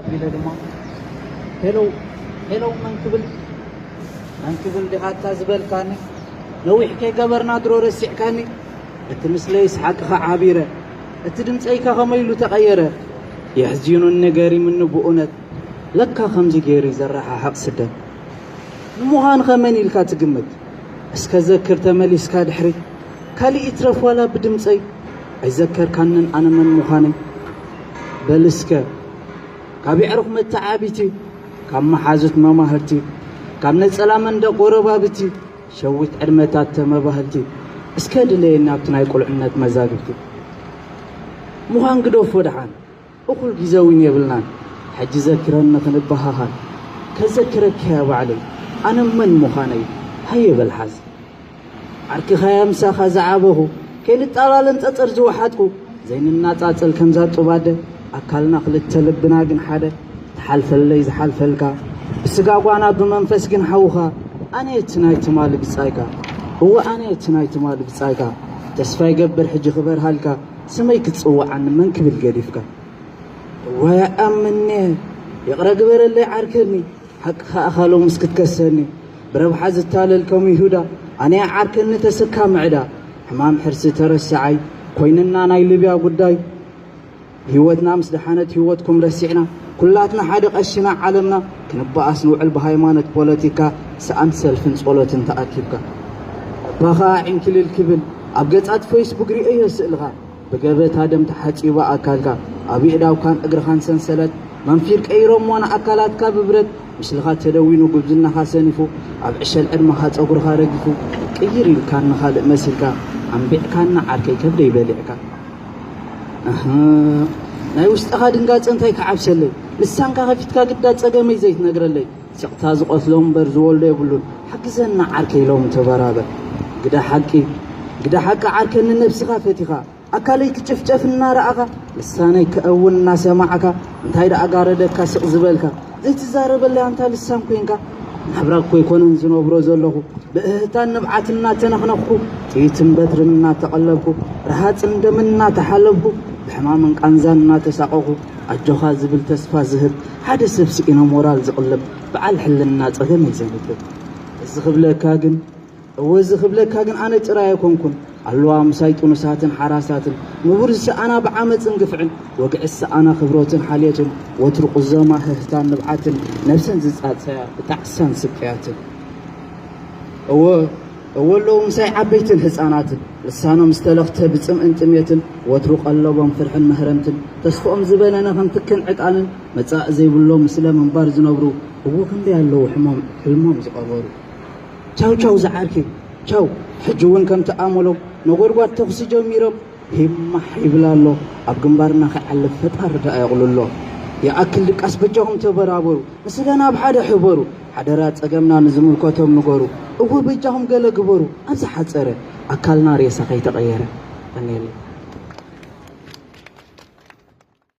ኣቢለ ድማ፣ "ሄሎ፣ ሄሎ፣ መን ክብል? መን ክብል ዲኻ እታ ዝበልካኒ? ነዊሕ ከይገበርና ድሮ ረሲዕካኒ?" እቲ ምስለይስ ሓቅኻ ዓቢረ፣ እቲ ድምፀይካ ከመይ ኢሉ ተቐየረ? የሕዚኑኒ ገሪምኒ ብእውነት፣ ለካ ከምዚ ገይሩ ዘረሓሕቕ ስደት። ንምዃንኸ መን ኢልካ ትግምት? እስከ ዘክር ተመሊስካ ድሕሪት፣ ካሊእ ይትረፍ ዋላ ብድምፀይ ኣይዘከርካንን ኣነ መን ምዃነይ። በል እስከ ካብ የዕሩኽ መተዓቢቲ፣ ካብ መሓዙት መማህርቲ፣ ካብ ነጸላ መንደቕ ጎረባብቲ፣ ሸዊት ዕድመታት ተመባህልቲ፣ እስከ ድለየኒ ኣብቲ ናይ ቁልዕነት መዛግብቲ። ምዃን ግደፎ ደሓን፣ እኹል ግዜ እውን የብልናን። ሕጂ ዘክረኒ ክንበሃሃል፣ ከዘክረኪ እያ ባዕለይ፣ ኣነ መን ምዃነይ፣ ሃየ በል ሓዝ። ዓርክኻ እያ ምሳኻ ዝዓበኹ፣ ከይንጣላለን ጸጸር ዝወሓጥኩ፣ ዘይንናጻጸል ከምዛ ጡብ ኣደ፣ ኣካልና ክልተ ልብና ግን ሓደ። ትሓልፈለይ ዝሓልፈልካ፣ ብስጋ ጓና ብመንፈስ ግን ሓውኻ፣ ኣነ እቲ ናይ ትማሊ ብጻይካ፣ እወ ኣነ እቲ ናይ ትማሊ ብጻይካ፣ ተስፋ ይገብር ሕጂ ክበርሃልካ፣ ስመይ ክትጽውዓኒ መን ክብል ገዲፍካ። እዋይ ኣምኔ፣ ይቕረ ግበረለይ ዓርከኒ፣ ሓቅኻ ኣኻ ሎምስ ክትከሰኒ። ብረብሓ ዝታለል ከም ይሁዳ፣ ኣነ ዓርከኒ ተሰካሚ ዕዳ። ሕማም ሕርሲ ተረሳዓይ ኮይንና ናይ ሊብያ ጉዳይ። ህይወትና ምስ ደሓነት ህይወትኩም ረሲዕና፣ ኩላትና ሓደ ቀሽና ዓለምና ክንበኣስ ንውዕል ብሃይማኖት ፖለቲካ ሰኣን ሰልፍን ጸሎትን ተኣኪብካ። ኣባኻ ዕንክልል ክብል ኣብ ገጻት ፌስቡክ ርእዮ ስእልኻ። ብገበታ ደም ተሓጺቡ ኣካልካ፣ ኣብ የእዳውካን እግርኻን ሰንሰለት መንፊር ቀይሮሞ ንኣካላትካ ብብረት። ምስልኻ ተደዊኑ ጉብዝናኻ ሰኒፉ፣ ኣብ ዕሸል ዕድመኻ ጸጉርኻ ረጊፉ፣ ቅይር ኢልካኒ ካልእ መሲልካ፣ ኣንቢዕካኒ ዓርከይ ከብደይ በሊዕካ። ኣህ፣ ናይ ውሽጥኻ ድንጋጸ እንታይ ክዓብሰለይ? ልሳንካ ከፊትካ ግዳ ጸገመይ ዘይትነግረለይ? ስቕታ ዝቐትሎ እምበር ዝወልዶ የብሉን። ሓግዘና ዓርከይ ሎም ተበራበር። ግዳ ሓቂ፣ ግዳ ሓቂ ዓርከኒ ነብስኻ ፈቲኻ። ኣካለይ ክጭፍጨፍ እናረኣኻ፣ ልሳነይ ክእውን እናሰማዕካ፣ እንታይ ደኣ ጋረደካ ስቕ ዝበልካ? ዘይትዛረበለይ ኣንታ ልሳን ኮይንካ። ናብራ እኮ ኣይኮነን ዝነብሮ ዘለኹ። ብእህታን ንብዓትን እናተነኽነኽኩ፣ ጥይትን በትርን እናተቐለብኩ፣ ረሃጽን ደምን እናተሓለብኩ፣ ብሕማምን ቃንዛን እናተሳቐኹ፣ ኣጆኻ ዝብል ተስፋ ዝህብ፣ ሓደ ሰብ ስኢነ ሞራል ዝቕልብ፣ በዓል ሕልና ጸገመይ ዘንብብ። እዚ ክብለካ ግን፣ እወ፣ እዚ ክብለካ ግን ኣነ ጥራይ ኣይኮንኩን። ኣለዋ ምሳይ ጥኑሳትን ሓራሳትን፣ ንቡር ዝሰኣና ብዓመጽን ግፍዕን፣ ወግዒ ዝሰኣና ክብሮትን ሓልዮትን፣ ወትሩ ቁዘማ ህህታን ንብዓትን፣ ነብሰን ዝጻጸያ ብጣዕሳን ስቅያትን። እወ፣ እወ ኣለዉ ምሳይ ዓበይትን ህጻናትን፣ ልሳኖም ዝተለኽተ ብጽምእን ጥሜትን፣ ወትሩ ቀለቦም ፍርሕን መህረምትን፣ ተስፍኦም ዝበነነ ከም ትክን ዕጣንን፣ መጻኢ ዘይብሎም ስለ ምንባር ዝነብሩ፣ እወ ክንደይ ኣለዉ ሕሞም፣ ሕልሞም ዝቐበሩ። ቻው ቻው ዝዓርከይ፣ ቻው። ሕጂ እውን ከምቲ ኣመሎም ነጎድጓድ ተኹሲ ጀሚሮም፣ ሂማሕ ይብል ኣሎ። ኣብ ግንባርና ከይዓልብ ፈጣሪ ደኣ የቕልሎ። ይኣክል ድቃስ በጃኹም ተበራበሩ፣ ንስለና ኣብ ሓደ ሕበሩ። ሓደራ ጸገምና ንዝምልከቶም ንገሩ፣ እወ በጃኹም ገለ ግበሩ። ኣብ ዝሓጸረ ኣካልና ሬሳ ከይተቐየረ። ቀንየለይ።